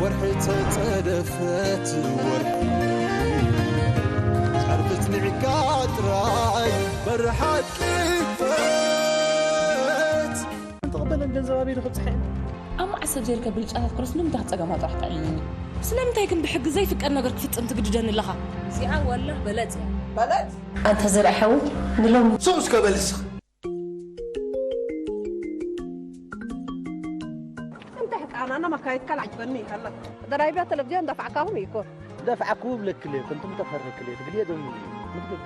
ወርሒ ተጸደፈት ወርሒ ሻርፍት ንዕካ ጥራይ በርሓት ክፈት። እንተቕበለን ገንዘብ ኣበይ ንኽብፅሐ እየ? ኣብ መዓሰብ ዘይርከብ ብልጫታት ክሮስ ንምንታይ ክፀገማ ጥራሕ ተዕልልኒ? ስለምንታይ ግን ብሕጊ ዘይፍቀድ ነገር ክፍፅም ትግድደኒ ኣለኻ? እዚኣ ዋላህ በለጽ እያ። በለጽ? ኣንታ ዘርኣ ሓወይ ንሎሚ ሰው እስከ በልስኽ እንተ ሕቃናና መካየት ካልዓጅበኒ ይኸላ ደራይብያ ቴሌቪዝዮን ደፋዕካሁም ይኮ ደፍዓኩ ብለክልየ ክንቱም ተፈርክልየ ትግልየ ዶም ምትገብሪ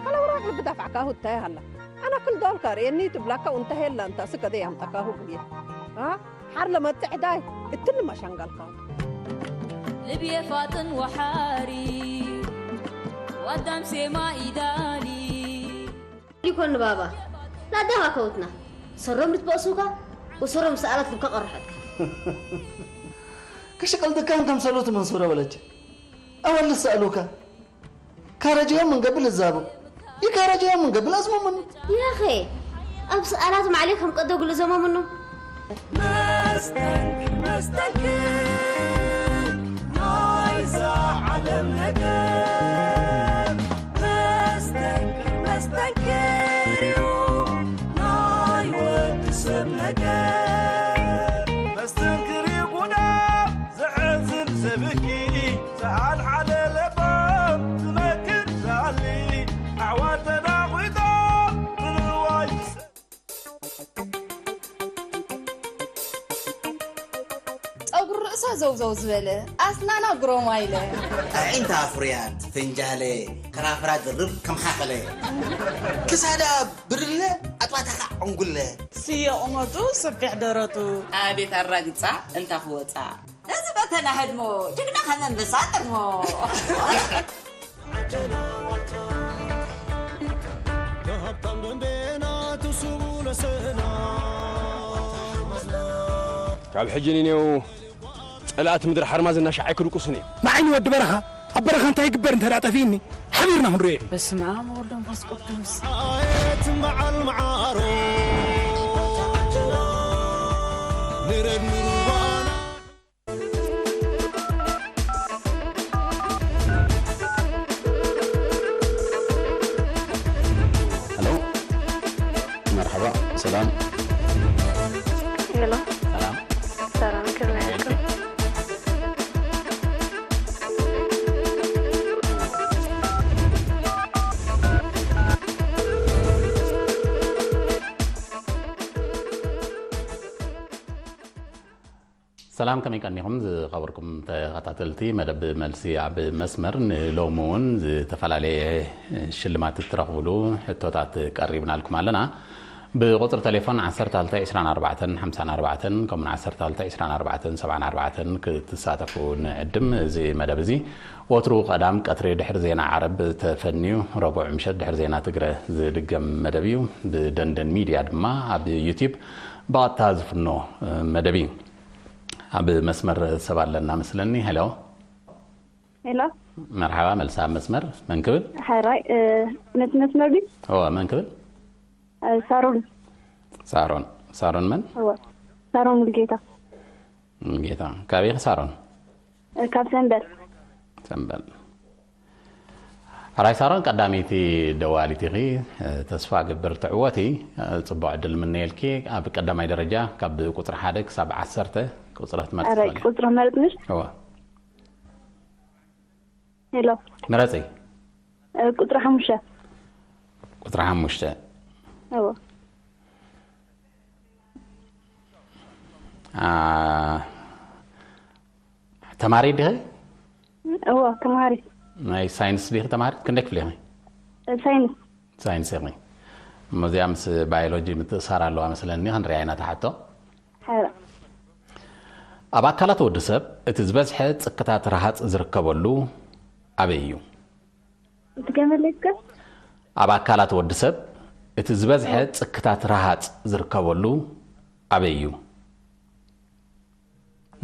ከለውራቅ ልቢ ደፋዕካሁ እንታይ ሃላ ኣና ክል ዶልካ ርእየኒ ትብላካ እንተ ሄላ እንታ ስከደ ያምጣካሁ ግልየ ሓር ለመጥዕ ዳይ እትል መሻንጋልካ ልብየ ፋጥን ወሓሪ ዋዳም ሴማ ኢዳሊ ይኮን ባባ ናዳኻ ከውትና ሰሮም ልትበእሱካ ወሰሮም ሰኣላት ልብካ ቀርሐትካ ክሽቀልጥካን ከም ሰሎት መንሱራ በለች ኣወል ሰኣሉካ ካረጀዮም እንገብል እዛቡ ይካረጀዮም እንገብል ኣዝሙ ምኑ ያኸ ኣብ ሰኣላት ማዕሌ ከም ቀደጉሉ ዘመምኑ መስተንክር መስተንክር ናይዛ ዓለም ነገር መስተንክር መስተንክር እዩ ናይ ወዲ ሰብ ነገር መስተንክር እዩ ጉዳ ዘሕዝን ዘብኪ ሰኣል ሓደ ለባም ዝመክር ዛሊ ኣሕዋት ተዳኺጦም ብንዋይ ጸጉሪ ርእሳ ዘውዘው ዝበለ ኣስናና ጉሮማይለ ኣዒንታ ፍሩያት ፍንጃለ ከራፍራ ዝርብ ከም ሓኸለ ክሳዳ ብርለ ኣጥባታ ከዓ ዕንጉለ ስየ ቁመቱ ሰፊሕ ደረቱ ኣቤት ኣራግጻ እንታ ክወጻ እዚ በተና ህድሞ ጅግና ከመንበሳ ጥርሞ ካብ ሕጂ ንኔው ጸላእቲ ምድሪ ሓርማዝ እናሻዕ ኣይክድቁሱን እዮም። ንዓይኒ ወዲ በረኻ ኣብ በረኻ እንታይ ይግበር እንተ ደኣ ጠፊእኒ ሓቢርና ክንሪኦ እዩ። በስመ ኣብ ወወልድ ወመንፈስ ቅዱስ። ኣየት በዓል መዓሮ ንረድ ንሩባና ሄሎ መርሓባ ሰላም ሄሎ ሰላም ሰላም ከመይ ኣለኩም ሰላም ከመይ ቀኒኹም ዝኸበርኩም ተኸታተልቲ መደብ መልሲ ኣብ መስመር ንሎሚ እውን ዝተፈላለየ ሽልማት እትረኽብሉ ሕቶታት ቀሪብናልኩም ኣለና ብቁፅሪ ቴሌፎን ዓሰርተ ክልተ ዕስራን ኣርባዕተን ሓምሳን ኣርባዕተን ከምኡን ዓሰርተ ክልተ ዕስራን ኣርባዕተን ሰብዓን ኣርባዕተን ክትሳተፉ ንዕድም እዚ መደብ እዚ ወትሩ ቀዳም ቀትሪ ድሕሪ ዜና ዓረብ ተፈንዩ ረቡዕ ምሸት ድሕሪ ዜና ትግረ ዝድገም መደብ እዩ ብደንደን ሚድያ ድማ ኣብ ዩቲብ ብቐጥታ ዝፍኖ መደብ እዩ ኣብ መስመር ሰብ ኣለና መስለኒ ሄሎ ሄሎ መርሓባ መልሳ ኣብ መስመር መን ክብል ሕራይ ነቲ መስመር ድዩ እወ መን ክብል ሳሮን ሳሮን ሳሮን መን እወ ሳሮን ሙሉጌታ ጌታ ካበይ ኢኺ ሳሮን ካብ ሰንበል ሰንበል ሕራይ ሳሮን ቀዳመይቲ ደዋሊት ኢኺ ተስፋ እገብር ትዕወቲ ጽቡቕ ዕድል ምነየልኪ ኣብ ቀዳማይ ደረጃ ካብ ቁፅሪ ሓደ ክሳብ ዓሰርተ ቁፅሪ ክትመርፂ ሕራይ ትኽእሊ ቁፅሪ መርፅንሽ እወ ሄሎ ምረፂ ቁፅሪ ሓሙሽተ ቁፅሪ ሓሙሽተ እወ ኣ፣ ተማሪ ዲኺ እወ ተማሪ ናይ ሳይንስ ዲኺ ተማሪ ክንደይ ክፍሊ ኢኺ ሳይንስ ሳይንስ ኢኺ እሞ እዚኣ ምስ ባዮሎጂ ምትእሳር ኣለዋ መስለኒ ክንሪኣ ኢና ትሓቶ ሕራ ኣብ ኣካላት ወዲ ሰብ እቲ ዝበዝሐ ጽክታት ረሃጽ ዝርከበሉ ኣበይ እዩ ትገመለካ ኣብ ኣካላት ወዲ ሰብ እቲ ዝበዝሐ ጽክታት ረሃጽ ዝርከበሉ ኣበይ እዩ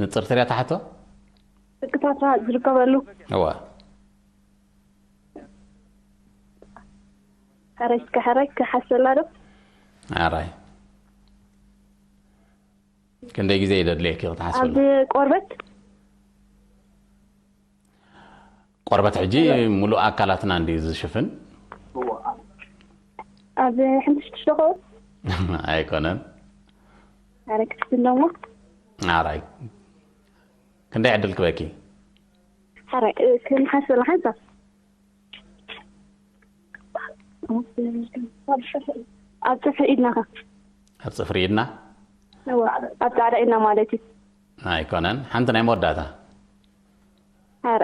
ንጽርቲ ሪያ ትሓቶ ጽክታት ረሃጽ ዝርከበሉ እወ ሕራይ እስከ ሕራይ ክሓሰላ ዶ ኣራይ ክንደይ ግዜ ይደድልየኪ ክትሓስበሉ ኣብ ቆርበት ቆርበት ሕጂ ሙሉእ ኣካላትና እንድዩ ዝሽፍን። ኣብ ሕንቲ ሽዱሽተ ኸው ኣይኮነን። ኣረ ክትብለሞ ኣራይ ክንደይ ዕድል ክበኪ? ኣረ ክንሓስበላ ሓንሳ ኣብ ጽፍሪ ኢድናኻ ኣብ ጽፍሪ ኢድና ኣብ ጻዕዳ ኢድና ማለት እዩ። ኣይኮነን። ሓንቲ ናይ መወዳእታ ኣረ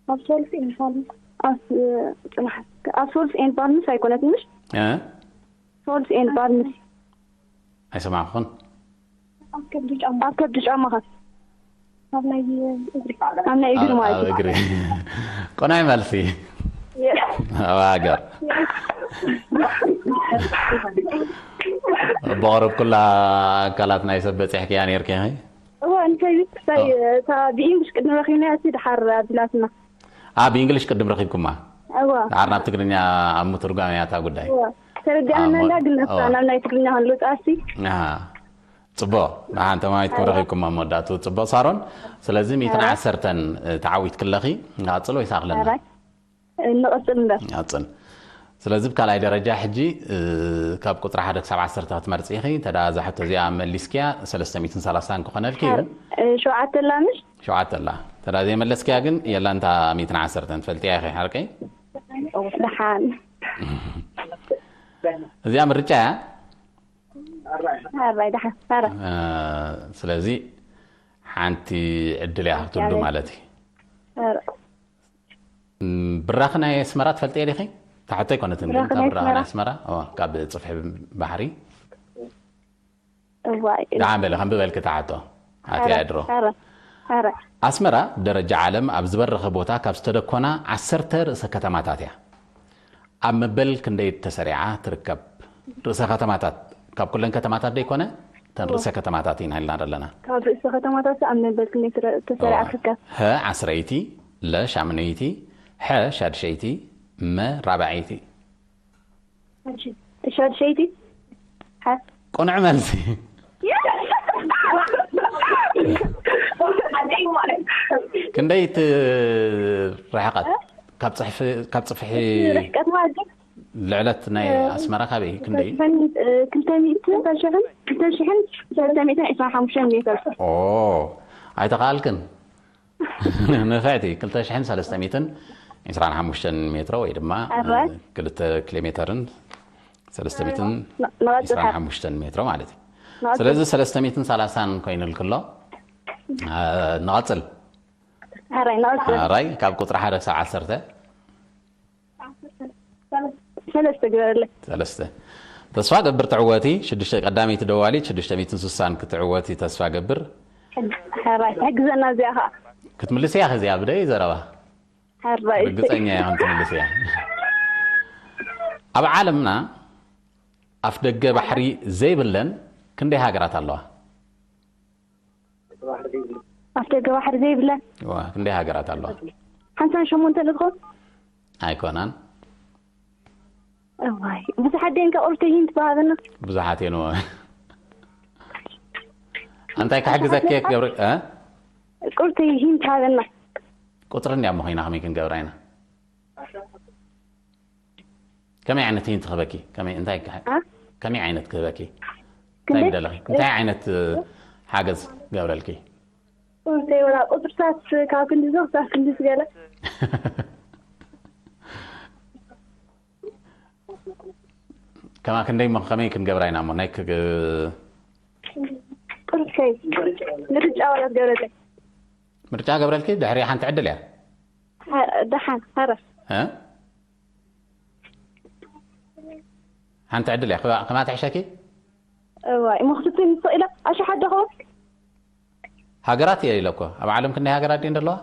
ኣብ ሶልስ ኤንድ ባርንስ ኣብ ጽናሕ ኣብ ሶልስ ኤንድ ባርንስ ኣይኮነትን ምሽ እ? ሶልስ ኤንድ ባርንስ ኣይሰማዕኩን። ኣብ ከብዲ ጫማ ኣብ ከብዲ ጫማኻ ኣብ ናይ እግሪ ኣብ ናይ እግሪ ኣብ ማለት ኣብ እዩ። እግሪ። ቆናይ መልሲ። ኣብ ሃገር ብቕሩብ ኩላ ኣካላት ናይ ሰብ በፂሕክያ ነይርኪ ኢኺ? እዋ እንታይ ክሳይ እታ ብኢንግሊሽ ቅድሚ ረኺብና እቲ ድሓር ኣቢላትና ኣብ እንግሊሽ ቅድም ረኺብኩማ እዋ ድሓር ናብ ትግርኛ ኣብ ምትርጓም እያ እታ ጉዳይ። እዋ ተረዲኣና ኣሞ- እንዳ ግን ነፍሳ እዋ። ናብ ናይ ትግርኛ ክንልውጣ ኣሲ ኣሃ፣ ፅቡቕ። ደሓን ተማሂትኩም ረኺብኩም ኣብ መወዳእቱ። ፅቡቕ ሳሮን። ስለዚ ሚእትን ዓሰርተን ተዓዊት ክለኺ ንቐፅል ወይስ ኣኽለና? ኣራይ እንቐፅል እምበር ይቐፅል። ስለዚ ብካልኣይ ደረጃ ሕጂ እ፣ ካብ ቁፅሪ ሓደ ክሳብ ዓሰርተ ክትመርፂ ኢኺ። ተዳ እዛ ሕቶ እዚኣ መሊስክያ ሰለስተ ሚእትን ሰላሳን ክኾነልኪ እዩ። እ፣ ሸውዓተ ኣላ ምሽ ሸውዓተ ኣላ። ተዳ ዘይመለስክያ ግን የላንታ ሚእትን ዓሰርተን ትፈልጥያ ኢኺ ሓርቀይ? ደሓን እዚኣ ምርጫ እያ። ኣራይ ደሓን ኣራይ እ፣ ስለዚ ሓንቲ ዕድል እያ ክትብሉ ማለት እዩ። ኣራይ እም፣ ብራኺ ናይ ኣስመራ ትፈልጥየ ዲኺ? ታሕቶ ኣይኮነትን ግን ብራኺ እታ ናይ ብራኺ ናይ ኣስመራ? ኣስመራ እዋ፣ ካብ ፅፍሒ ባሕሪ እዋይ ደሓን በለ ከም ብበልኪ ታሕቶ ኣትያ ድሮ ኣራይ ኣራይ ኣስመራ ብደረጃ ዓለም ኣብ ዝበረኸ ቦታ ካብ ዝተደኮና ዓሰርተ ርእሰ ከተማታት እያ። ኣብ መበል ክንደይ ተሰሪዓ ትርከብ? ርእሰ ከተማታት ካብ ኩለን ከተማታት ደይኮነ እተን ርእሰ ከተማታት ኢና ኢልና ዘለና። ካብ ርእሰ ከተማታት ኣብ መበል ክንደይ ትረ- ተሰሪዓ እዋ። ትርከብ ሀ ዓስረይቲ፣ ለ ሻምነይቲ፣ ሐ ሻድሸይቲ፣ መ ራብዐይቲ። ሻድሸይቲ ሓ ቅኑዕ መልሲ። ክንደይ ትርሕቀት ካብ ፅሕፊ ካብ ፅፍሒ ርሕቀት ማለት ልዕለት ናይ ኣስመራ ካበይ ክንደይ? ክልተ ሚእትን ክልተ ሽሕን ሰለስተ ሚእትን ዕስራን ሓሙሽተን ሜትር ኦ ኣይተኻልክን። ንፍዕቲ ክልተ ሽሕን ሰለስተ ሚእትን ዕስራን ሓሙሽተን ሜትሮ ወይ ድማ ኣራይ። ክልተ ኪሎ ሜተርን ሰለስተ ሚእትን ንቐፅል ዕስራን ሓሙሽተን ሜትሮ ማለት እዩ። ንቐፅል። ስለዚ ሰለስተ ሚእትን ሰላሳን ኮይኑልክሎ። እ፣ ንቐፅል። ኣራይ ንቐፅል ኣራይ ካብ ቁፅሪ ሓደ ክሳብ ዓሰርተ ሰለስተ ግበረለይ ሰለስተ። ተስፋ ገብር ትዕወቲ ሽዱሽተ ቀዳመይቲ ደዋሊት ሽዱሽተ ሚእትን ስሳን ክትዕወቲ ተስፋ ገብር። ኣራይ ትሕግዘና እዚኣ ከዓ ክትምልስ እያ ከዚኣ ብደይ ዘረባ ኣራይ ርግፀኛ እያ ከም ትምልስ እያ። ኣብ ዓለምና ኣፍ ደገ ባሕሪ ዘይብለን ክንደይ ሃገራት ኣለዋ? ኣፍ ደገ ባሕሪ ዘይብለን ዋ፣ ክንደይ ሃገራት ኣለዋ? ሓምሳን ሸሞንተን እኮ ኣይኮናን። እዋይ ብዙሓት ደን ከቁርተ ሂንት ባህብና ብዙሓት እየን። እንታይ ክሕግዘኪ ገብረ እ? ቁርተ ሂንት ሃበና ቁፅሪ እንዲያ እሞ ኮይና ከመይ ክንገብራ ኢና? ከመይ ዓይነት ሂንት ክህበኪ? ከመይ እንታይ ክሕ- እ? ከመይ ዓይነት ክህበኪ? እንታይ ክንደይ? ምደለኺ? እንታይ ዓይነት እ፣ ሓገዝ ገብረልኪ? ቁርተ ወላ ቁፅርታት ካብ ክንዲ ዞ ክሳብ ክንዲ ዝገለ ከማ ክንደይ እሞ ከመይ ክንገብራ ኢና እሞ ናይ ክግ- ቁርተይ ምርጫ ወላ ዝገበረለይ ምርጫ ገብረልኪ ድሕሪ ሓንቲ ዕድል እያ ደሓን ረ እ? ሓንቲ ዕድል እያ ክባ- ከማ ትሕሸኪ እዋይ እሞ ክትትን ይኽእል ኣሽሓ ደኸውን ሃገራት እየ ኢለ እኮ ኣብ ዓለም ክንደይ ሃገራት ድየን ዘለዋ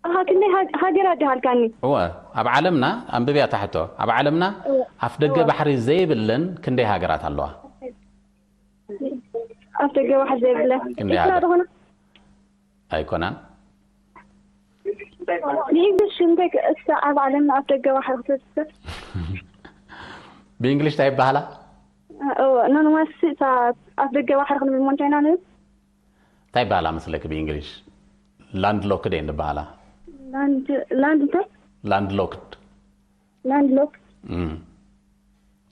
ኣሃ ክንደይ ሃ- ሃገራት ድሃልካኒ እወ ኣብ ዓለምና ኣንብብያ ታሕቶ ኣብ ዓለምና ኣፍ ደገ ባሕሪ ዘይብለን ክንደይ ሃገራት ኣለዋ ኣብ ደገ ባሕሪ ዘይብለ ክንደይ ኤርትራ ሃገር? ዝኾነ ኣይኮናን ንእንግሊሽ እንታይ እስካ ኣብ ዓለምና ኣብ ደገ ባሕሪ ክትወስድ ብእንግሊሽ እንታይ ይበሃላ እወ ኖኖማስ እታ ኣብ ደገ ባሕሪ ክንብል ሞ እንታይ ኢና ንብል እንታይ ይበሃላ መስለኪ ብእንግሊሽ ላንድ ሎክድ እየን ዝበሃላ ላንድ ላንድ እንታይ? Landlocked. Landlocked. እም።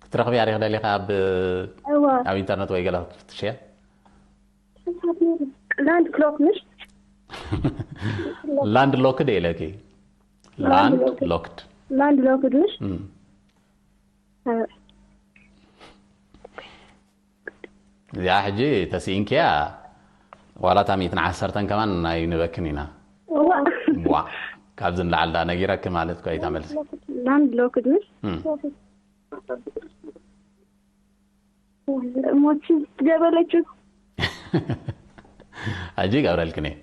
ክትረኽብያ ዲኺ ደሊኻ ኣብ እዋ ኣብ ኢንተርነት ወይ ገለ ክትፍትሽያ? Landlocked ምሽ? Landlocked ኢለኪ። Landlocked. Landlocked ምሽ? እም። እ፣ እዚኣ ሕጂ ተስኢንኪያ ዋላ እታ ሚእትን ዓሰርተን ከማን ኣይንበክን ኢና። እዋ ዋ ካብዚ ንላዕሊ ዳ ነጊረኪ ማለት እኮ እዩ እታ መልሲ። Landlocked ምሽ? እም። ሞት ትገበለችው። ሕጂ ይገብረልክን እየ።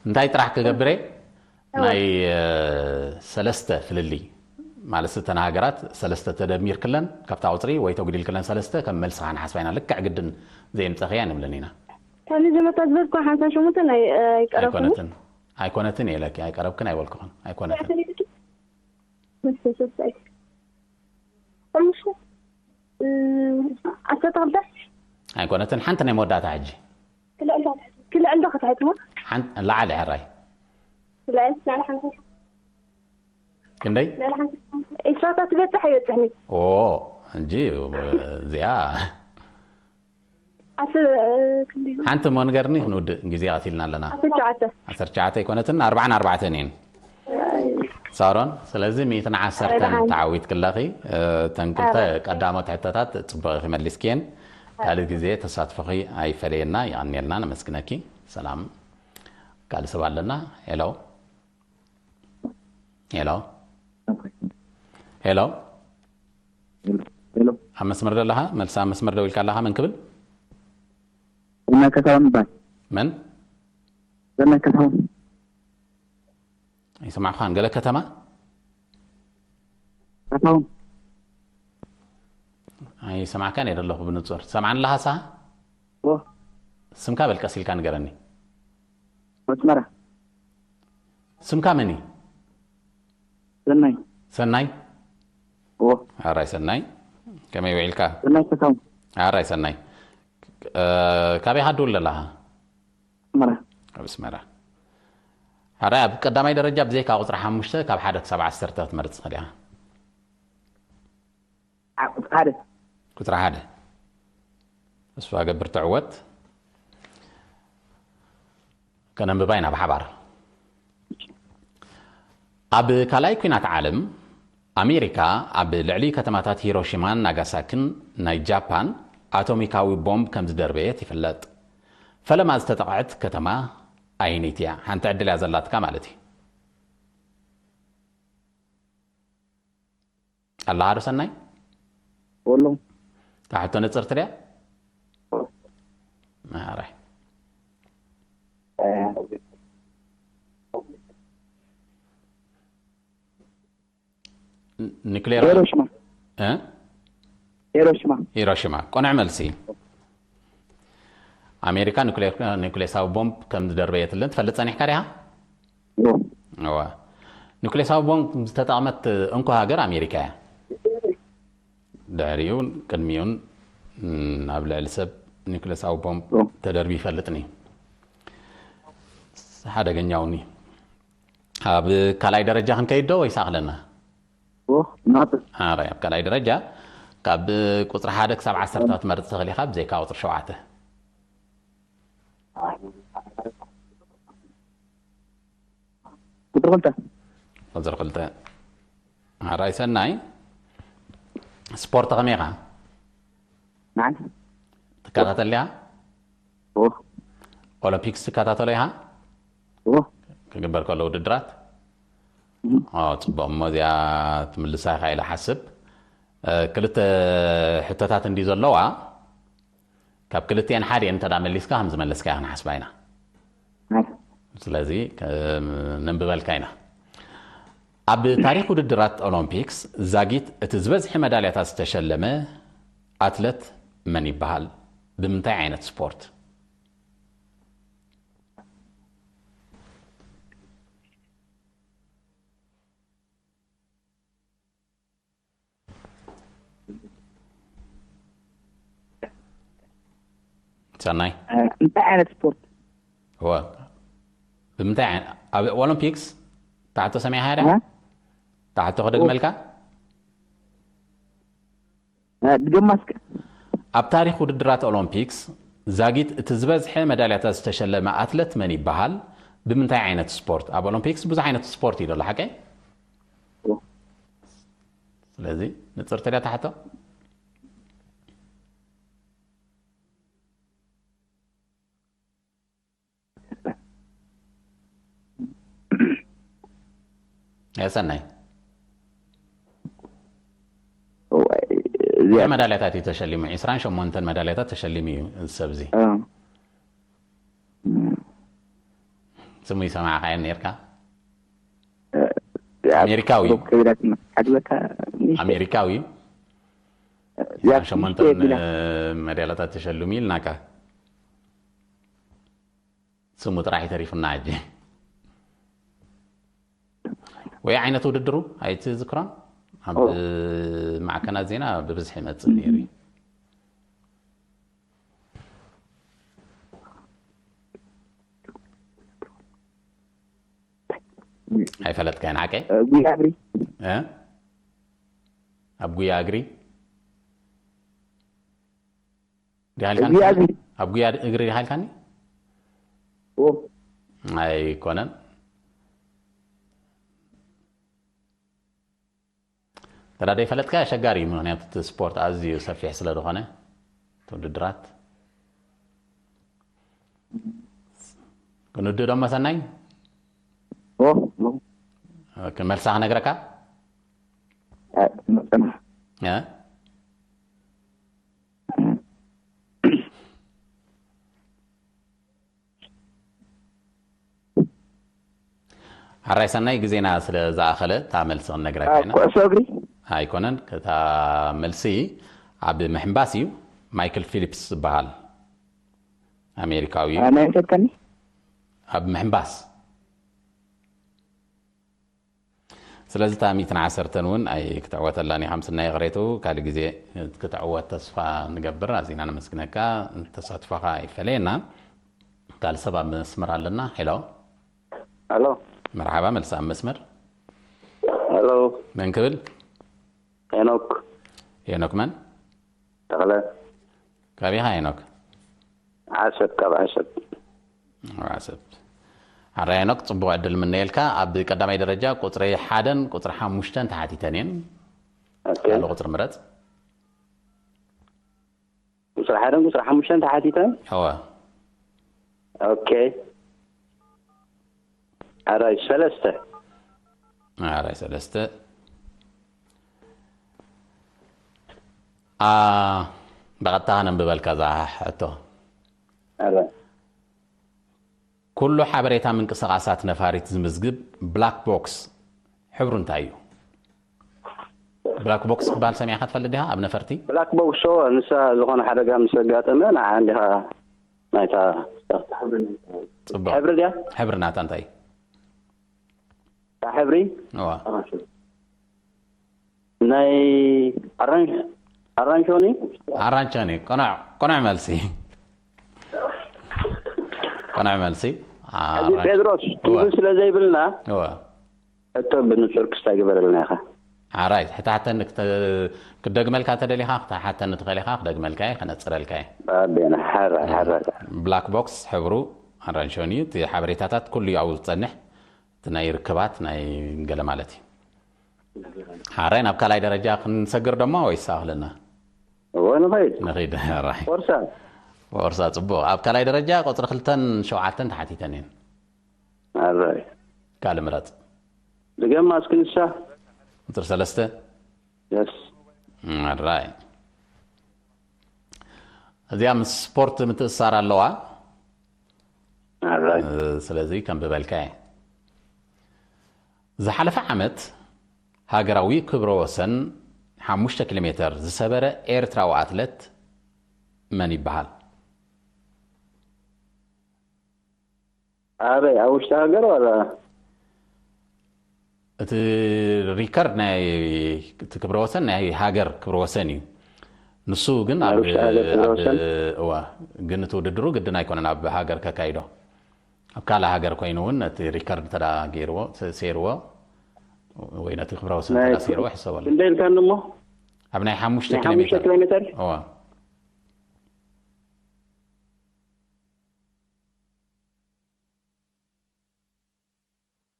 እንታይ ጥራሕ ክገብር እየ? ናይ እ፣ ሰለስተ ፍልልይ ማለት እተን ሃገራት ሰለስተ ተደሚርክለን ካብታ ቁፅሪ ወይ ተጉዲልክለን ሰለስተ ከም መልስኻ ንሓስባ ኢና። ልክዕ ግድን ዘየምፀኽያ ንብለን ኢና። ካብ መጀመርታ ዝበልኩ ሓምሳ ሸሞንተ ናይ ኣይቀረብኩ። ኣይኮነትን ኣይኮነትን የለኪ ኣይቀረብክን ኣይበልኩኽን ኣይኮነትን። ሓሙሽተ ዓሰርተ ክልተ። ኣይኮነትን ሓንቲ ናይ መወዳእታ ሕጂ ክልዕል ዶ ክትሕትሞ? ሓንቲ ላዓሊ ሕራይ ክልዕል ናለ ሓንቲ ክንደይ ናለ ሓንቲ። ኢስራታት ዝበፅሕ ኣይበፅሕን እዩ። ኦ እንጂ እዚኣ ዓስር ክንዲ ሓንቲ እሞ ንገርኒ ክንውድእ ግዜ ቀቲልና ኣለና። ዓሰርተ ትሽዓተ። ዓሰርተ ትሽዓተ ኣይኮነትን ኣርባዓን ኣርባዕተን እየን ሳሮን። ስለዚ ሚእትን ዓሰርተን ተዓዊት ክለኺ። እተን ክልተ ቀዳሞት ሕቶታት ፅቡቕ ኢኺ መሊስክየን። ካልእ ግዜ ተሳትፎኺ ኣይፈለየና። ይቐንየልና። ነመስግነኪ። ሰላም። ካልእ ሰብ ኣለና? ሄሎ ሄሎ ሄሎ ሄሎ ኣብ መስመር ደለኻ? መልሲ ኣብ መስመር ደው ኢልካ ኣለኻ። መን ክብል? ሰናይ ካሳሁን ይባል። መን? ሰናይ ካሳሁን። ኣይሰማዕኳን። ገለ ከተማ? ካሳሁን። ኣይሰማዕካን እየ ደለኹ ብንጹር። ሰማዕኒ ኣለኻ ንስኻ? ኦ ስምካ በል ቀስ ኢልካ ንገረኒ። ኣስመራ። ስምካ መን እዩ? ሰናይ። ሰናይ? ኦ ኣራይ ሰናይ። ከመይ ውዒልካ? ሰናይ ካሳሁን። ኣራይ ሰናይ። እ፣ ካበይ ሃድውል ዘለኻ? ኣስመራ። ኣብ ኣስመራ። ኣራይ ኣብ ቀዳማይ ደረጃ ብዘይካ ቁጽሪ ሓሙሽተ ካብ ሓደ ክሳብ ዓሰርተ ክትመርጽ ትኽእል ኢኻ። ዓ- ሓደ። ቁጽሪ ሓደ። ተስፋ ገብር ትዕወት። ከነንብባ ኢና ብሓባር። ኣብ ካልኣይ ኲናት ዓለም ኣሜሪካ ኣብ ልዕሊ ከተማታት ሂሮሺማን ናጋሳኪን ናይ ጃፓን ኣቶሚካዊ ቦምብ ከም ዝደርበየት ይፍለጥ። ፈለማ ዝተጠቕዐት ከተማ ኣየነይቲ እያ? ሓንቲ ዕድል እያ ዘላትካ ማለት እዩ። ኣለኻ ዶ ሰናይ? ወሎ። እታ ሕቶ ንጽርቲ ድያ? ማዕረ። ኒክሌር ሂሮሽማ። እ? ሂሮሽማ። ሂሮሺማ። ቅኑዕ መልሲ። ኣሜሪካ ኒኩሌር ኒኩሌሳዊ ቦምብ ከም ዝደርበየትልን ትፈልጥ ጸኒሕካ ዲኻ? ዮ። እዋ። ኒኩሌሳዊ ቦምብ ዝተጠቕመት እንኮ ሃገር ኣሜሪካ እያ። ድሕሪኡ ቅድሚኡን ናብ ልዕሊ ሰብ ኒኩሌሳዊ ቦምብ ተደርቢ ይፈልጥኒ። ሓደገኛውኒ። ኣብ ካልኣይ ደረጃ ክንከይድ ዶ ወይስ ኣኽለና? ኦ ናት። ኣረ ኣብ ካልኣይ ደረጃ ካብ ቁፅሪ ሓደ ክሳብ ዓሰርተ ክትመርፅ ትኽእል ኢኻ ብዘይካ ቁፅሪ ሸውዓተ። ቁፅሪ ክልተ። ቁፅሪ ክልተ። ኣራይ ሰናይ። ስፖርት ከመይ ኢኻ? ንዓይ። ትከታተል ዲኻ? ኦ ኦሎምፒክስ ትከታተሎ ኢኻ? ኦ ክግበር ከሎ ውድድራት? ኦ፣ ጽቡቕ። እሞ እዚኣ ትምልሳ ኢኻ ኢለ ሓስብ። እ፣ ክልተ ሕቶታት እንዲ ዘለዋ፣ ካብ ክልቲኤን ሓዲኤን እንተ ደኣ መሊስካ ከም ዝመለስካ ኢና ክንሓስባ ኢና። ናት። ስለዚ፣ ከ-፣ ነንብበልካ ኢና። ኣብ ታሪኽ ውድድራት ኦሎምፒክስ ዛጊት እቲ ዝበዝሐ መዳልያታት ዝተሸለመ ኣትለት መን ይበሃል? ብምንታይ ዓይነት ስፖርት? ሰናይ? እ፣ እንታይ ዓይነት ስፖርት? እወ። ብምንታይ ዓይነት? ኣብ ኦሎምፒክስ ታሕቶ ሰሚዕኻ ዲኻ? እ? ታሕቶ ክደግመልካ? እ፣ ድገማ እስከ። ኣብ ታሪኽ ውድድራት ኦሎምፒክስ ዛጊት እቲ ዝበዝሐ መዳልያታት ዝተሸለመ ኣትለት መን ይበሃል? ብምንታይ ዓይነት ስፖርት? ኣብ ኦሎምፒክስ ብዙሕ ዓይነት ስፖርት እዩ ዘሎ፣ ሓቀይ? ኦ። ስለዚ ንጽርቲ ድያ ታሕቶ? ሰናይ። እዋይ፣ እዚኣ መዳልያታት እዩ ተሸሊሙ። ዒስራን ሸሞንተን መዳልያታት ተሸሊሙ እዩ እዚ ሰብ እዚ። እ። ስሙ ይሰማዕካዮ ነርካ? እ፣ ኣብ ኣሜሪካዊ እዩ። ሩብ ከቢራት ዓድበታ ንእሽተይ። ኣሜሪካዊ እዩ። እዚኣ ዒስራን ሸሞንተን ንእሽተይ ቢላ። መዳልያታት ተሸሊሙ ኢልናካ። ስሙ ጥራሕ ተሪፉና ሕጂ። ወይ ዓይነት ውድድሩ ኣይትዝክሮን? ኣብ ኦ። ማዕከናት ዜና ብብዝሒ ይመጽእ ነይሩ እዩ። ኣይፈለጥካዮን ሓቀይ? እ፣ ጉያ እግሪ። እ? ኣብ ጉያ እግሪ? ዲኻ ኢልካኒ? ጉያ እግሪ። ኣብ ጉያ እግሪ ዲኻ ኢልካኒ? ኦ። ኣይኮነን። ተዳደ ይፈለጥካ ኣሸጋሪ እዩ፣ ምኽንያቱ እቲ ስፖርት ኣዝዩ ሰፊሕ ስለ ዝኾነ፣ እቲ ውድድራት። ክንውድእ ዶ መሰናይ? ኦ፣ ኦ። ኦኬ፣ መልሳ ክነግረካ? እ፣ መጸና። እ? ሓራይ ሰናይ፣ ግዜና ስለ ዝኣኸለ እታ መልሲ ክንነግረካ እ፣ ኢና። ኩዕሶ እግሪ? ኣይኮነን፣ እታ መልሲ ኣብ ምሕንባስ እዩ። ማይክል ፊሊፕስ ዝበሃል ኣሜሪካዊ እዩ። እ፣ ናይ እንታይ ከኒ? ኣብ ምሕንባስ። ስለዚ እታ ሚእትን ዓሰርተን እውን ኣይክትዕወተላን ኢኻ፣ ምስናይ ይቕሬቱ፣ ካልእ ግዜ ክትዕወት ተስፋ ንገብር። ኣዚና ነመስግነካ፣ ተሳትፎኻ ይፈለየና። ካልእ ሰብ ኣብ መስመር ኣለና። ሄሎ። ሄሎ። መርሓባ፣ መልሲ ኣብ መስመር። ሄሎ። መን ክብል? ሄኖክ። ሄኖክ መን? ተኽለ። ካበይ ኢኻ ሄኖክ? ዓሰብ፣ ካብ ዓሰብ። ዓሰብ። ሓራይ ሄኖክ፣ ጽቡቕ ዕድል ምነየልካ። ኣብ ቀዳማይ ደረጃ ቁጽሪ ሓደን ቁጽሪ ሓሙሽተን ተሓቲተን እየን። ኦኬ። ካልእ ቁጽሪ ምረጽ። ቁጽሪ ሓደን ቁጽሪ ሓሙሽተን ተሓቲተን? እወ። ኦኬ። ኣራይ ሰለስተ። ኣራይ ሰለስተ። ኣ፣ ብቐጥታ ከነንብበልካ እዛ ሕቶ። ኣራይ። ኩሉ ሓበሬታ ምንቅስቓሳት ነፋሪት ዝምዝግብ ብላክ ቦክስ ሕብሩ እንታይ እዩ? ብላክ ቦክስ ክበሃል ሰሚዕካ ትፈልጥ ዲኻ? ኣብ ነፈርቲ? ብላክ ቦክስ፣ ኦ፣ ንሳ ዝኾነ ሓደጋ ምስ ኣጋጠመ ንዓ እንዲኻ ናይታ ጽቡቕ። ሕብሪ ድያ? ሕብሪ ናታ እንታይ እዩ? እታ ሕብሪ? እዋ። ናይ ኣራንሽ-፣ ኣራንሾኒ? ኣራንሾኒ፣ ቅኑዕ፣ ቅኑዕ መልሲ። ቅኑዕ መልሲ። ሕጂ ኣራንሽ-፣ ጴጥሮስ፣ እዋ። ቲቪ ስለ ዘይብልና፣ እዋ። ሕቶ ብንጹር ክስታይ ግበረልና ኢኻ። ኣራይ፣ ሕታሕተኒ ክተ-፣ ክደግመልካ እንተደሊኻ፣ ክትሓተኒ ትኽእል ኢኻ፣ ክደግመልካ እየ፣ ክነጽረልካ እየ። ኣቤና፣ ሓራ፣ ሓራ። ብላክ ቦክስ ሕብሩ ኣራንሾኒ እዩ፣ እቲ ሓበሬታታት ኩሉ እዩ ኣብኡ ዝጸንሕ፣ እቲ ናይ ርክባት፣ ናይ ገለ ማለት እዩ። ሓራይ፣ ናብ ካልኣይ ደረጃ ክንሰግር ደሞ ወይስ ኣኽለና? እወ፣ ንኸይድ። ንኸይድ፣ ኣራይ። ፎርሳ። ፎርሳ፣ ጽቡቕ። ኣብ ካልኣይ ደረጃ ቁጽሪ ክልተን ሸውዓተን ተሓቲተን እየን። ኣራይ። ካልእ ምረጽ። ድገማ እስኪ ንሳ። ቁጽሪ ሰለስተ። የስ። ኣራይ። እዚኣ ምስ ስፖርት ምትእስሳር ኣለዋ። ኣራይ። እ፣ ስለዚ ከንብበልካ እየ። ዝሓለፈ ዓመት ሃገራዊ ክብረ ወሰን ሓሙሽተ ኪሎ ሜተር ዝሰበረ ኤርትራዊ ኣትለት መን ይበሃል? ኣበይ? ኣብ ውሽጢ ሃገር ዋላ? እቲ ሪከርድ ናይ፣ እቲ ክብረ ወሰን ናይ ሃገር ክብረ ወሰን እዩ። ንሱ ግን ናይ ኣብ፣ ውሽጢ ሃገር ክብረ ኣብ፣ ወሰን? እዋ፣ ግን እቲ ውድድሩ ግድን ኣይኮነን ኣብ ሃገር ከካይዶ። ኣብ ካልእ ሃገር ኮይኑ እውን ነቲ ሪከርድ ተዳ ገይርዎ፣ ተ-፣ ሴርዎ፣ ወይ ነቲ ክብረ ወሰን ናይ ተዳ ሴርዎ ይሕሰበሉ። ክንደይ ኢልካኒ እሞ? ኣብ ናይ ሓሙሽተ ናይ ኪሎ ሓሙሽተ ሜተር። ኪሎ ሜተር? እዋ።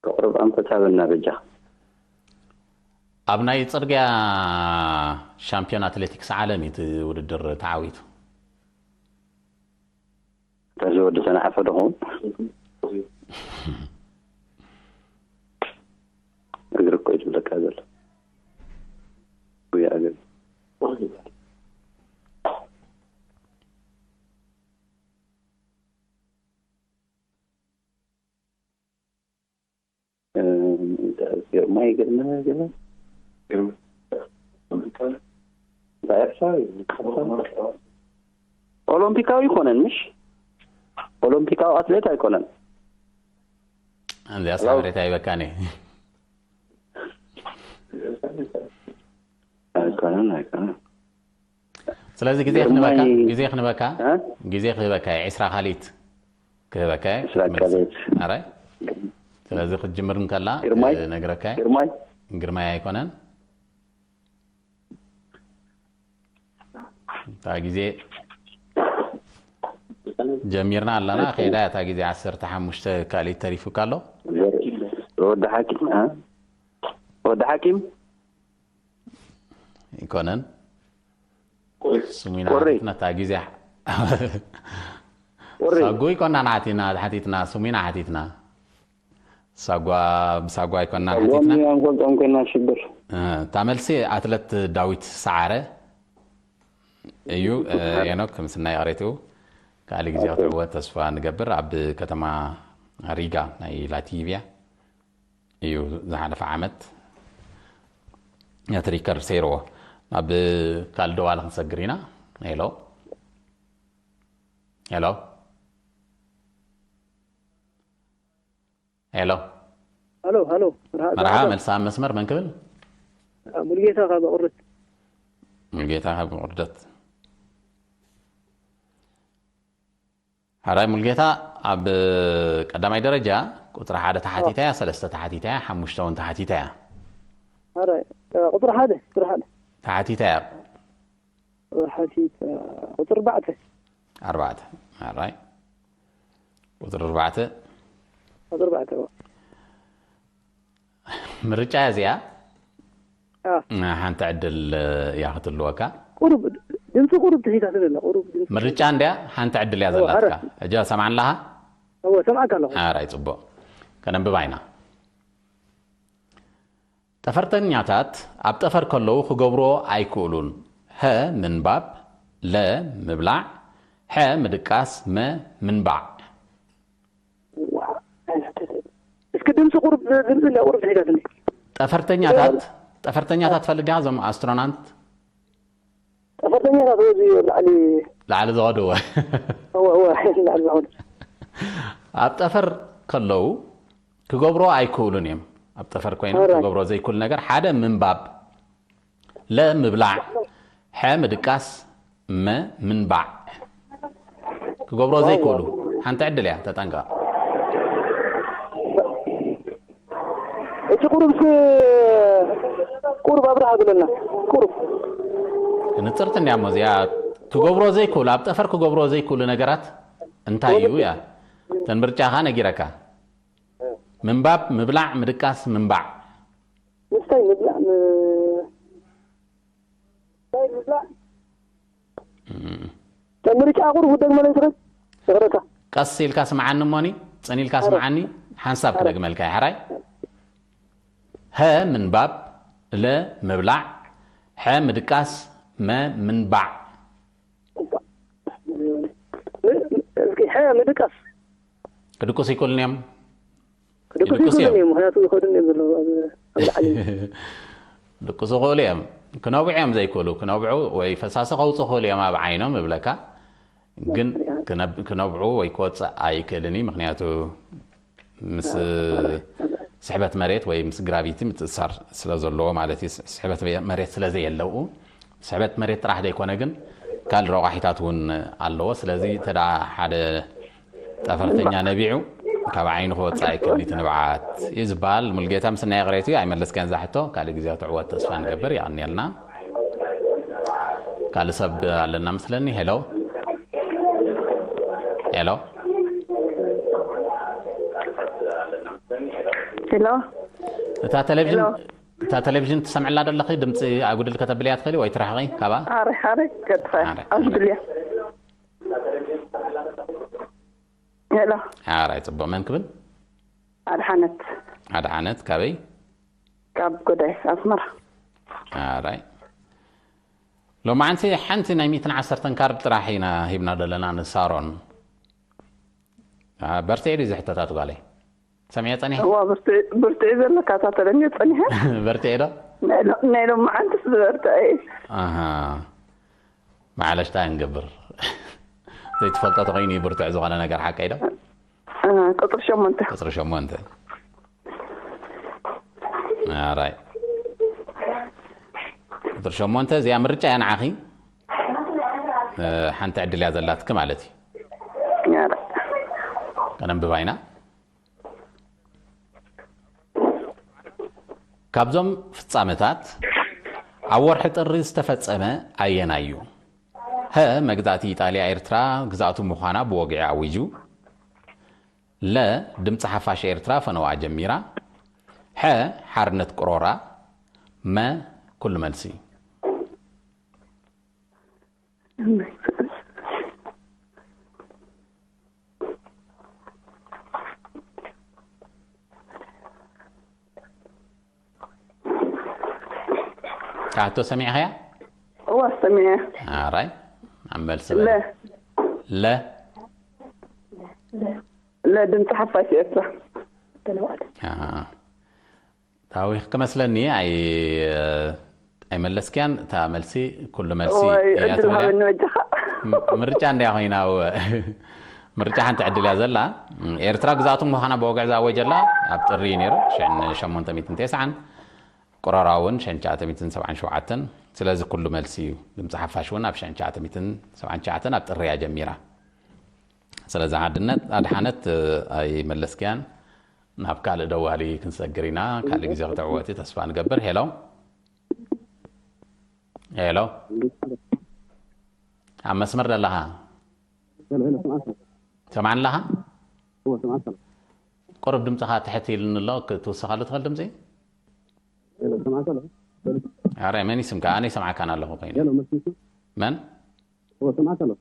ቁሩብ ኣንፈት ሃበና በጃ። ኣብ ናይ ጽርግያ ሻምፒዮን ኣትሌቲክስ ዓለም እዩ እቲ ውድድር ተዓዊቱ። እዚ ወዲ ተናዕፈ ዶ ኸውን? እግሪ እኮ እዩ ዝብለካ ዘሎ። ጉያ እግሪ። ግርማይ፣ ግርማይ፣ ግርማይ። እንታይ ኤርትራዊ? ኦሎምፒካዊ ይኮነን፣ ምሽ? ኦሎምፒካዊ ኣትሌት ኣይኮነን። እንዚኣ ሳብሬት ኣይበካኒ። ኣይኮነን፣ ኣይኮነን። ስለዚ ግዜ ግርማይ ክንበካ፣ ግዜ ክንበካ፣ እ? ግዜ ክህበካ እየ፣ ዕስራ ካልኢት ክህበካ እየ፣ ዕስራ ክትመልስ። ካልኢት። ኣራይ? ስለዚ ክትጅምር እንከላ፣ ግርማይ? እ፣ ነግረካ እየ። ግርማይ? ግርማይ ኣይኮነን። እታ ግዜ ጀሚርና ኣለና፣ ኸይዳ እታ ግዜ ዓሰርተ ሓሙሽተ ካልኢት ተሪፉካ ኣሎ። ወዲ ሓኪም፣ እ? ወዲ ሓኪም? ይኮነን። ስሙና ቁሪ። ሓቲትና እታ ግዜ። ቁሪ። ሳጉ ይኮና ሓቲትና፣ ሓቲትና፣ ስሙና ሓቲትና። ሳጓ፣ ብሳጓ ይኮና ሳጓ ሓቲትና። ሚ ኣንቆልጦም ኮይና ሽግር። እ፣ እታ መልሲ ኣትለት ዳዊት ሰዓረ እዩ። እ፣ ሄኖክ፣ ምስናይ ይቕሬትኡ። ካልእ ግዜ ኦኬ። ክትዕወት ተስፋ ንገብር። ኣብ ከተማ ሪጋ ናይ ላቲቪያ እዩ ዝሓለፈ ዓመት ነቲ ሪከርድ ሰይርዎ። ናብ ካልእ ደዋሊ ክንሰግር ኢና። ሄሎ። ሄሎ። ሄሎ። ሃሎ፣ ሃሎ። መርሃ፣ መርሃ፣ መርሃ። መልሲ ኣብ መስመር መን ክብል? አ፣ ሙሉጌታ ካብ ቁርደት። ሙሉጌታ ካብ ቁርደት። ሓራይ ሙሉጌታ፣ ኣብ ቀዳማይ ደረጃ ቁጽሪ ሓደ ተሓቲታ እያ፣ ሰለስተ ተሓቲታ እያ፣ ሓሙሽተ እውን ተሓቲታ እያ። ሓራይ፣ እ፣ ቁጽሪ ሓደ፣ ቁጽሪ ሓደ። ተሓቲታ እያ። ቁጽሪ ሓቲት፣ እ፣ ቁጽሪ ኣርባዕተ። ኣርባዕተ። ሓራይ። ቁጽሪ ኣርባዕተ። ቁጽሪ ኣርባዕተ፣ እዋ። ምርጫ እዚኣ አ። ሓንቲ ዕድል እያ ክትህልወካ። ቁሩብ ድምፂ ቁሩብ ትሒታ ትብል ኣላ፣ ቁሩብ ድምፂ። ምርጫ እንድያ ሓንቲ ዕድል እያ እዎ፣ ዘላትካ። ሕጂ ሰምዓኒ ኣለኻ? እዎ፣ ሰምዓካ ኣለኹ። ኣራይ፣ ጽቡቕ። ከነንብባ ኢና። ጠፈርተኛታት ኣብ ጠፈር ከለዉ ክገብርዎ ኣይክእሉን። ሀ ምንባብ፣ ለ ምብላዕ፣ ሐ ምድቃስ፣ መ ምንባዕ። ዋ፣ እስኪ ድምፂ ቁሩብ፣ ድምፂ እንዳ ቁሩብ ትሒዛትኒ። ጠፈርተኛታት፣ ጠፈርተኛታት ትፈልጥ ዲኻ? እዞም ኣስትሮናት? ጠፈርተኛታት እዚ ላዕሊ ላዕሊ ዝኸድዎ። እወ፣ እወ፣ ላዕሊ ዝኸዱ። ኣብ ጠፈር ከለዉ ክገብሮ ኣይክእሉን እዮም። ኣብ ጠፈር ኮይኖም ኣራይ። ክገብሮ ዘይክእሉ ነገር ሓደ ምንባብ፣ ለ ምብላዕ፣ ሐ ምድቃስ፣ መ ምንባዕ። ክገብሮ ዘይክእሉ። ሓንቲ ዕድል እያ፣ ተጠንቀቕ። እቲ ቁሩብ ስ-፣ ቁሩብ ኣብርሃ ብለና። ቁሩብ። ንጽርቲ እንድያ እሞ እዚኣ ትገብሮ ዘይክእሉ፣ ኣብ ጠፈር ክገብሮ ዘይክእሉ ነገራት እንታይ እዩ እያ? እተን ምርጫኻ ነጊረካ። ምንባብ፣ ምብላዕ፣ ምድቃስ፣ ምንባዕ። ምስታይ ምብላዕ፣ ም-፣ ምስታይ ምብላዕ። እም። እታ ምርጫ ቁሩብ ውደግ መለይ ትኽእል? ይቕረታ። ቀስ ኢልካ ስምዓኒ እሞኒ፣ ጽን ኢልካ ኣረ። ስምዓኒ፣ ሓንሳብ ኣረ። ክደግመልካ እየ፣ ሕራይ? ሀ ምንባብ፣ ለ ምብላዕ፣ ሐ ምድቃስ፣ መ ምንባዕ። እስኪ፣ ሐ ምድቃስ። ክድቅሱ ይክእሉን እዮም። ክድቅሱ ይድቅሱ ይክእሉን እዮም። እዮም፣ ምኽንያቱ ይኸዱን እዮም ዘለዉ ኣብ፣ ኣብ ላዕሊ። ድቅሱ ይኽእሉ እዮም። ክነብዑ እዮም ዘይክእሉ። ክነብዑ ወይ ፈሳሲ ከውፁ ይኽእሉ እዮም ኣብ ዓይኖም እብለካ። ግን ክነብ-፣ ክነብዑ ወይ ክወፅእ ኣይክእልን እዩ። ምኽንያቱ ምስ ስሕበት መሬት ወይ ምስ ግራቪቲ ምትእሳር ስለ ዘለዎ ማለት እዩ። ስሕበት መሬት ስለ ዘየለዉ፣ ስሕበት መሬት ጥራሕ ዘይኮነ ግን ካልእ ረቋሒታት እውን ኣለዎ። ስለዚ ተዳ ሓደ ጠፈርተኛ ነቢዑ ካብ ዓይኑ ክወፅእ ኣይክእል እቲ ንብዓት እዩ ዝበሃል። ሙልጌታ፣ ምስ ናይ ይቕሬቱ ኣይመለስካን እዛ ሕቶ። ካልእ ግዜ ክትዕወት ተስፋ ንገብር። የቐንየልና። ካልእ ሰብ ኣለና መስለኒ። ሄሎ፣ ሄሎ። ሄሎ። እታ ቴሌቪዥን፣ ሄሎ። እታ ቴሌቪዥን ትሰምዕላ ዘለኺ ድምፂ ኣጉድል ከተብልያ ትኽእሊ ወይ ትራሕቒ ካባ? ኣረ ኣረ ቀጥታ ኣረ፣ ኣጉድልያ። ሄሎ። ኣራይ፣ ፅቡቕ። መን ክብል? ኣድሓነት ኣድሓነት። ካበይ? ካብ ጎዳይ ኣስመራ። ኣራይ። ሎማዓንቲ ሓንቲ ናይ ሚእትን ዓሰርተን ካርድ ጥራሕ ኢና ሂብና ዘለና ንሳሮን። አ፣ በርትዒ ድዩ ዝሕተታት ጓለይ? ሰሚዐ ጸኒሐ? እዋ ብርትዒ ዘለካ እታ ተለምዮ ጸኒሐ። በርትዒ ዶ? ናይ ሎ- ናይ ሎማዓንትስ ዝበርትዐ እዩ። ኣሃ። ማዕለሽ እንታይ ንገብር? ዘይትፈልጦ ተኾይኑ እዩ ብርቱዕ ዝኾነ ነገር፣ ሓቀይ ዶ? እ፣ ቁፅሪ ሸሞንተ። ቁፅሪ ሸሞንተ። ኣራይ። ቁፅሪ ሸሞንተ እዚኣ ምርጫ እያ ንዓኺ። እ፣ ሓንቲ ዕድል እያ ዘላትኪ ማለት እዩ። ኣረ። ከነንብባ ኢና። ካብዞም ፍጻመታት ኣብ ወርሒ ጥሪ ዝተፈጸመ ኣየናይ እዩ? ሀ፣ መግዛእቲ ኢጣልያ ኤርትራ ግዝኣቱ ምዃና ብወግዒ ኣዊጁ። ለ፣ ድምፂ ሓፋሽ ኤርትራ ፈነዋ ጀሚራ። ሐ፣ ሓርነት ቅሮራ። መ፣ ኩሉ መልሲ። ካቶ ሰሚዕኸያ? እዋ ሰሚዐ። ኣራይ፣ ኣብ መልሲ ለ ለ ለ ድምፂ ሓፋሽ ኤርትራ። አ፣ ታዊኽ ክመስለኒ ኣይ ኣይመለስክያን። እታ መልሲ ኩሉ መልሲ ወይ እያ ዕድል ትብል እያ። ሃበኒ በጃኻ። ም- ምርጫ እንድያ ኮይና፣ እወ። ምርጫ ሓንቲ ዕድል እያ ዘላ። ኤርትራ ግዛቱ ምዃና ብወግዒ ዝኣወጀላ ኣብ ጥሪ እዩ ነይሩ፣ ሽሕን ሸሞንተ ሚእትን ተስዓን፣ ቅሮራ እውን ሽሕን ትሽዓተ ሚእትን ሰብዓን ሸውዓተን። ስለዚ ኩሉ መልሲ እዩ። ድምፂ ሓፋሽ እውን ኣብ ሽሕን ትሽዓተ ሚእትን ሰብዓን ትሽዓተን ኣብ ጥሪ እያ ጀሚራ። ስለዚ ሓድነት ኣድሓነት፣ እ፣ ኣይመለስክያን። ናብ ካልእ ደዋሊ ክንሰግር ኢና። ካልእ ግዜ ክትዕወቲ ተስፋ ንገብር። ሄሎ፣ ሄሎ፣ ኣብ መስመር ደለኻ? ሄሎ፣ ሄሎ፣ ስምዓካ? ሰማዕኒ ኣለኻ? እወ፣ ስምዓካ ኣሎ። ቁሩብ ድምፅኻ ትሕት ኢልኒ ኣሎ። ክትውስኻሉ ትኽእል ድምፂ? ሄሎ፣ ስምዓካ ኣሎ? ኣረ፣ መን ይስምካ? ኣነ ይሰምዓካን ኣለኹ ኮይኑ። ሄሎ፣ መስሚዕካ? መን? እወ፣ ስምዓካ ኣሎ።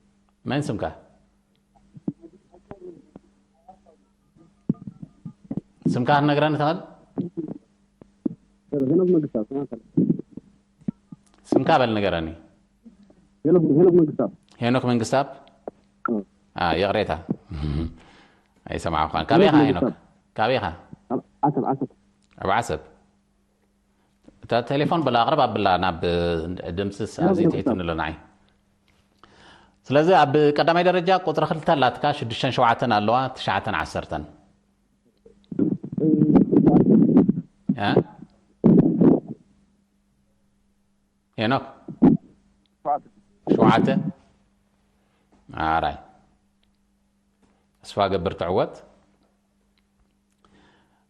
መን ስምካ? ስምካ ክትነግረኒ ትኽእል? ሄሎ፣ ሄኖክ መንግስታብ፣ ስምዓካ ኣሎ። ስምካ በል ንገረኒ። ሄኖክ፣ ሄኖክ መንግስታብ። ሄኖክ መንግስታብ? እወ። አ፣ ይቕሬታ። ኣይሰማዕኳን። ካበይ ኢኻ ሄኖክ? ካበይ ኢኻ? ኣብ ዓሰብ፣ ዓሰብ። ኣብ ዓሰብ። እታ ቴሌፎን በላ ኣቕርብ ኣብላ ናብ ድምፂ ስ-፣ ኣብዚ ትሒትኒ ኣሎ ንዓይ። ስለዚ ኣብ ቀዳማይ ደረጃ ቁፅሪ ክልተ ኣላትካ፣ ሽዱሽተን ሸውዓተን ኣለዋ፣ ትሽዓተን ዓሰርተን። እ? ሄኖክ? ሸውዓተ? ኣራይ። ተስፋ ገብር ትዕወት።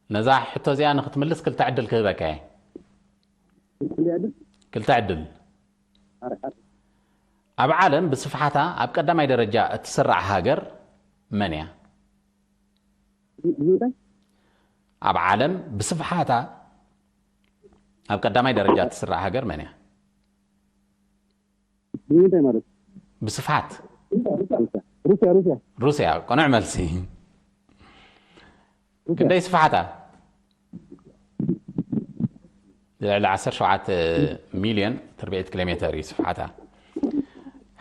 ነዛ ሕቶ እዚኣ ንክትምልስ ክልተ ዕድል ክህበካ እየ። ክንደይ ዕድል? ክልተ ዕድል። ኣረ፣ ኣረ። ኣብ ዓለም ብስፍሓታ ኣብ ቀዳማይ ደረጃ እትስራዕ ሃገር መን እያ? ብምንታይ? ኣብ ዓለም ብስፍሓታ ኣብ ቀዳማይ ደረጃ እትስራዕ ሃገር መን እያ? ብምንታይ ማለት? ብስፍሓት። ሩስያ፣ ሩስያ፣ ሩስያ። ሩስያ፣ ቅኑዕ መልሲ። ሩስያ። ክንደይ ስፍሓታ? ልዕሊ ዓሰርተ ሸውዓተ ሚልዮን ትርብዒት ኪሎ ሜተር እዩ ስፍሓታ።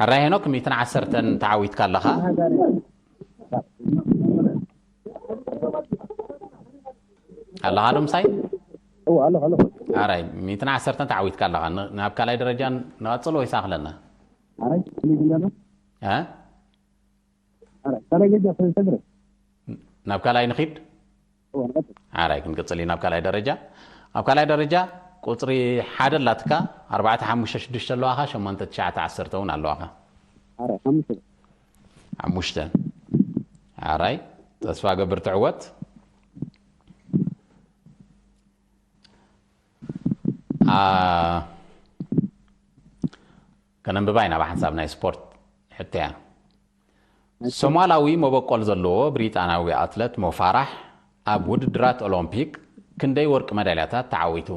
ሕራይ ሄኖክ፣ ሚእትን ዓሰርተን ተዓዊትካ ኣለኻ። ኣለኻ ዶ ምሳይ? እወ፣ ኣለኹ፣ ኣለኹ። ኣራይ፣ ሚእትን ዓሰርተን ተዓዊትካ ኣለኻ። ን-፣ ናብ ካልኣይ ደረጃ ንቐጽል ወይስ ኣኽለና? ኣራይ፣ ከመይ ጌርና? እ? ኣራይ፣ ካልኣይ ደረጃ ተሰግረ። ናብ ካልኣይ ንኺድ? እወ፣ ንቐጽል። ኣራይ፣ ክንቅጽል ኢና ናብ ካልኣይ ደረጃ። ኣብ ካልኣይ ደረጃ ቁጽሪ ሓደ ኣላትካ፣ ኣርባዕተ፣ ሓሙሽተ፣ ሽዱሽተ ኣለዋኻ፣ ሸሞንተ፣ ትሽዓተ፣ ዓሰርተ እውን ኣለዋኻ። ኣራይ፣ ሓሙሽተ። ሓሙሽተ። ኣራይ፣ ተስፋ ገብር ትዕወት። ከነንብባ ኢና ብሓንሳብ ናይ ስፖርት ሕቶ እያ። ሶማላዊ መበቆል ዘለዎ ብሪጣናዊ ኣትለት ሞፋራሕ ኣብ ውድድራት ኦሎምፒክ ክንደይ ወርቂ መዳልያታት ተዓዊቱ?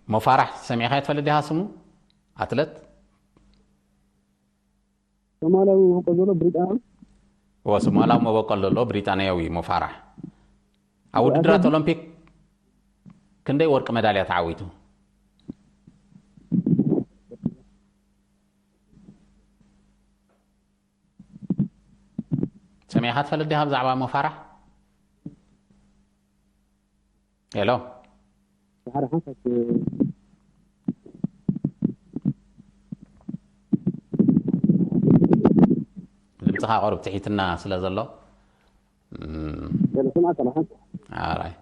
ሞፋራሕ ሰሚዕካ ትፈልጥ ዲኻ ስሙ? ኣትለት ሶማላዊ መበቆል ዘሎ ብሪጣንያ። እወ፣ ሶማላዊ መበቆል ዘሎ ብሪጣንያዊ ሞፋራሕ ኣብ ውድድራት ኦሎምፒክ ክንደይ ወርቂ መዳልያ ተዓዊቱ? ሰሚዕካ ትፈልጥ ዲኻ ብዛዕባ ሞፋራሕ? ሄሎ። ሓደ ሓንሳብ ድምፅኻ ቁሩብ ትሒትና ስለ ዘሎ። ገለ ስምዓካ ኣለኻ። ኣራይ።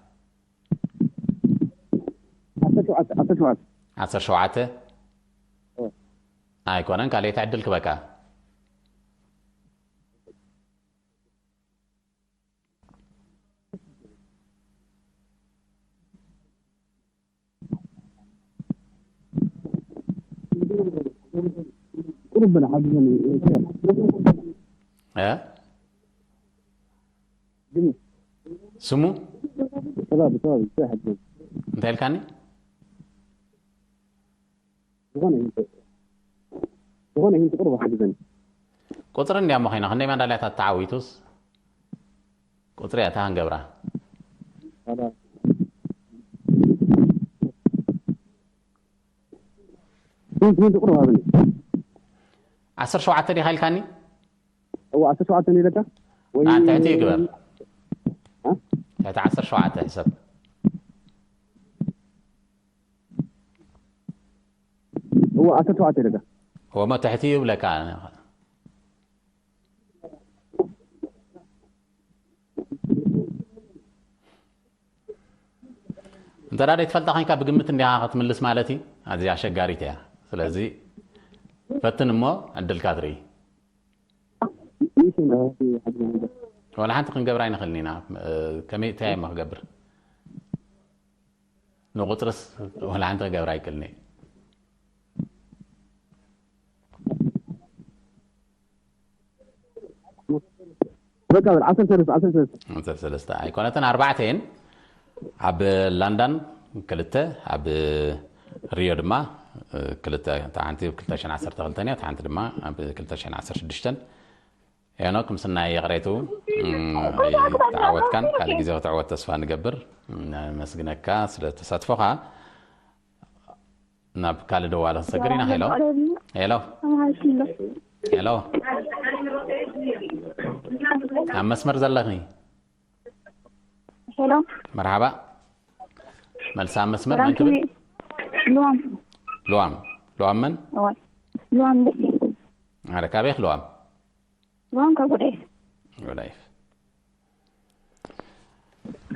ዓሰርተ ሸውዓተ፣ ዓሰርተ ሸውዓተ። ዓሰርተ ሸውዓተ? ኣይኮነን፣ ካልኣይቲ ዕድል ክበካ። ቁሩብ በለ ሓግዘኒ። እ? ስሙ ከባቢ ከባቢ እንታይ ሓግዘኒ? እንታይ ኢልካኒ? ዝኾነ ሂንት ዝኾነ ሂንት ቁሩብ ሓግዘኒ። ቁፅሪ እንድያ እሞ ኮይና ክንደይ መዳልያታት ተዓዊቱስ? ቁፅሪ እያ እታ ክንገብራ። ሂንት ሂንት ቁሩብ ሃብኒ። ዓሰርተ ሸውዓተ ዲኻ ኢልካኒ? እዋ ዓሰርተ ሸውዓተ ኢለካ ወይ ንዓን ትሕቲ ይግበር። እ? ትሕቲ ዓሰርተ ሸውዓተ ሕሰብ። እዋ ዓሰርተ ሸውዓተ ኢለካ። ወሞ ትሕቲ ይብለካ። እንተ ደኣ ዘይትፈልጣ ኮይንካ ብግምት እንዲኻ ክትምልስ ማለት እዩ። ኣዝያ ኣሸጋሪት እያ። ስለዚ ፈትን እሞ ዕድልካ ትርኢ። ይሽ ነው። ሓግዘኒ። ወላ ሓንቲ ክንገብር ኣይንኽእልን ኢና። እ፣ ከመይ እንታይ እሞ ክገብር? ንቁፅርስ ወላ ሓንቲ ክገብር ኣይክእልን እየ። በቃ በል ዓሰርተ ሰለስተ፣ ዓሰርተ ሰለስተ። ዓሰርተ ሰለስተ ኣይኮነትን፣ ኣርባዕተ እየን። ኣብ ላንዳን ክልተ፣ ኣብ ሪዮ ድማ እ፣ ክልተ። እታ ሓንቲ ክልተ ሽሕን ዓሰርተ ክልተን እያ፣ እታ ሓንቲ ድማ ኣብ ክልተ ሽሕን ዓሰርተ ሽዱሽተን። ሄኖክ ምስናይ ይቕሬቱ ተዓወትካን ካልእ ግዜ ክትዕወት ተስፋ ንገብር። ነመስግነካ ስለ ተሳትፎኻ። ናብ ካልእ ደዋለ ክንሰግር ኢና። ሄሎ ሄሎ ሄሎ፣ ኣብ መስመር ዘለኺ? ሄሎ መርሓባ። መልሲ ኣብ መስመር መን ክብል? ሉዋም ሉዋም። ሉዋም መን? እዋይ ሉዋም ደቂ ኣረ ካበይ ኢኺ ሉዋም? ሉዋም ካብ ጎዳይፍ ጎዳይፍ።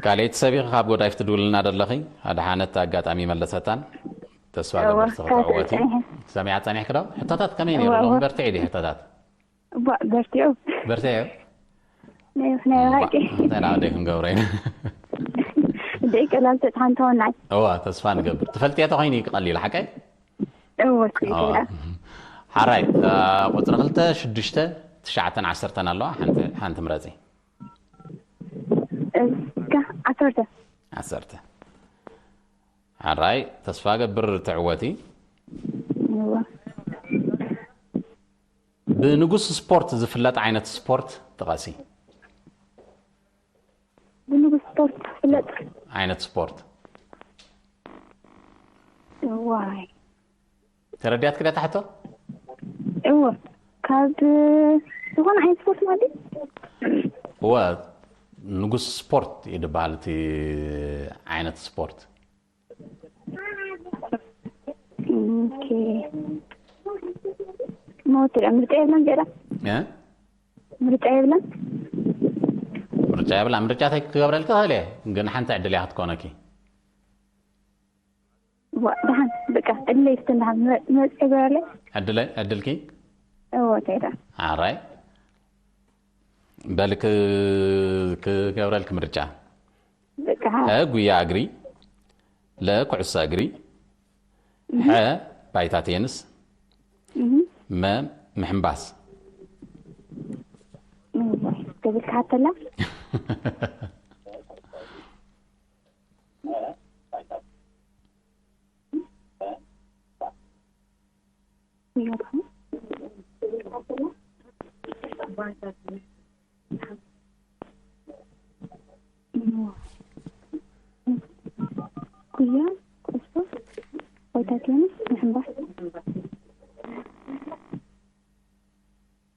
ካልኣይቲ ሰብ ኢኺ ካብ ጎዳይፍ ትድውልና ዘለኺ? ኣድሓነት ኣጋጣሚ መለሰታን። ተስፋ እወ፣ ገበር ካብ ተወቲ ጸኒሐ። ሰሚዓ ጸኒሕኪ ዶ? ሕቶታት ከመይ ነይሩ? እወ፣ ሎም እወ። በርትዒ ዲ ሕቶታት? እባ በርቲዑ በርትዒ። ናይ ናይ ሓቂ እንታይ ደኣ ክንገብሮ ኢና? ደይ ቀላል ተጽሓን ተወናይ እዋ ተስፋ ንገብር። ትፈልጥዮ ተኾይኑ እዩ ቀሊል ሓቀይ? እወ እዋ። ሓራይ ቁፅሪ ክልተ ሽዱሽተ ትሽዓተን ዓሰርተን ኣለዋ። ሓንቲ ሓንቲ ምረፂ። እስካ ዓሰርተ ዓሰርተ። ሓራይ ተስፋ ገብር ትዕወቲ። እወ ብንጉስ ስፖርት ዝፍለጥ ዓይነት ስፖርት ጥቐሲ። ብንጉስ ስፖርት ዝፍለጥ ዓይነት ስፖርት ዋይ ተረዲኣት ክደ ታሕቶ? እወ ካብ ዝኾነ ዓይነት ስፖርት ማለት እዩ? እወ ንጉስ ስፖርት እዩ ዝበሃል እቲ ዓይነት ስፖርት። ኦኬ ሞት ምርጫ የብለን ገዳ እ? ምርጫ የብለን ምርጫ የብላ። ምርጫ እንታይ ክገብረልኪ ክእል እየ፣ ግን ሓንቲ ዕድል እያ ክትኮነኪ። ዋ ደሓን በቃ ዕድለይ እስቲ ደሓን መ- መርጫ ይገበረለይ ዕድለ- ዕድልኪ እዎ፣ ቴዳ። ኣራይ በል ክ- ክገብረልክ ምርጫ። በቃ። ሀ ጉያ እግሪ፣ ለ ኩዕሶ እግሪ፣ ሐ ባይታ ቴንስ፣ እህ፣ መ ምሕንባስ። እዎ። ገቢልካ ሓተላ? ጉያ፣ ኩዕሶ፣ ባይታ ቴንስ፣ ምሕንባስ።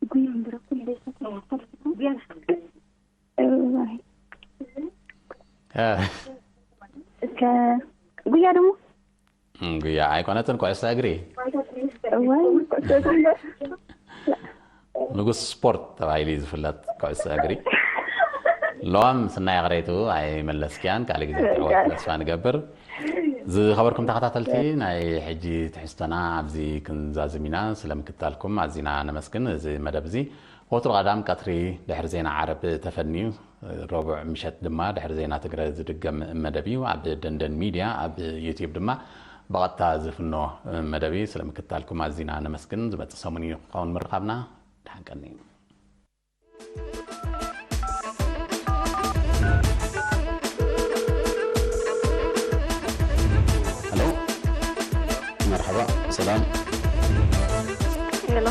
ጉያ እምበር እኮ ንደይ ሰዓት ነው። ጉያ እዋይ። እ፣ እስከ ጉያ ደግሞ ጉያ ኣይኮነትን፣ ኩዕሶ እግሪ። እዋይ፣ ቁጥጥር ንጉስ ስፖርት ተባሂሉ እዩ ዝፍለጥ ኩዕሶ እግሪ። ሎም ስናይ ኣቕረይቱ ኣይመለስክያን፣ ካልእ ግዜ ትዕወት ተስፋ ንገብር። ዝኸበርኩም ተኸታተልቲ፣ ናይ ሕጂ ትሕዝቶና ኣብዚ ክንዛዝም ኢና። ስለ ምክታልኩም ኣዚና ነመስግን። እዚ መደብ እዚ ወትሩ ቀዳም ቀትሪ ድሕሪ ዜና ዓረብ ተፈንዩ፣ ረቡዕ ምሸት ድማ ድሕሪ ዜና ትግረ ዝድገም መደብ እዩ። ኣብ ደንደን ሚድያ ኣብ ዩትዩብ ድማ ብቐጥታ ዝፍኖ መደብ እዩ። ስለ ምክታልኩም ኣዚና ነመስግን። ዝመጽእ ሰሙን እዩ ክኸውን ምርኻብና። ደሓን ቀኒ። ሄሎ፣ መርሓባ፣ ሰላም። ሄሎ፣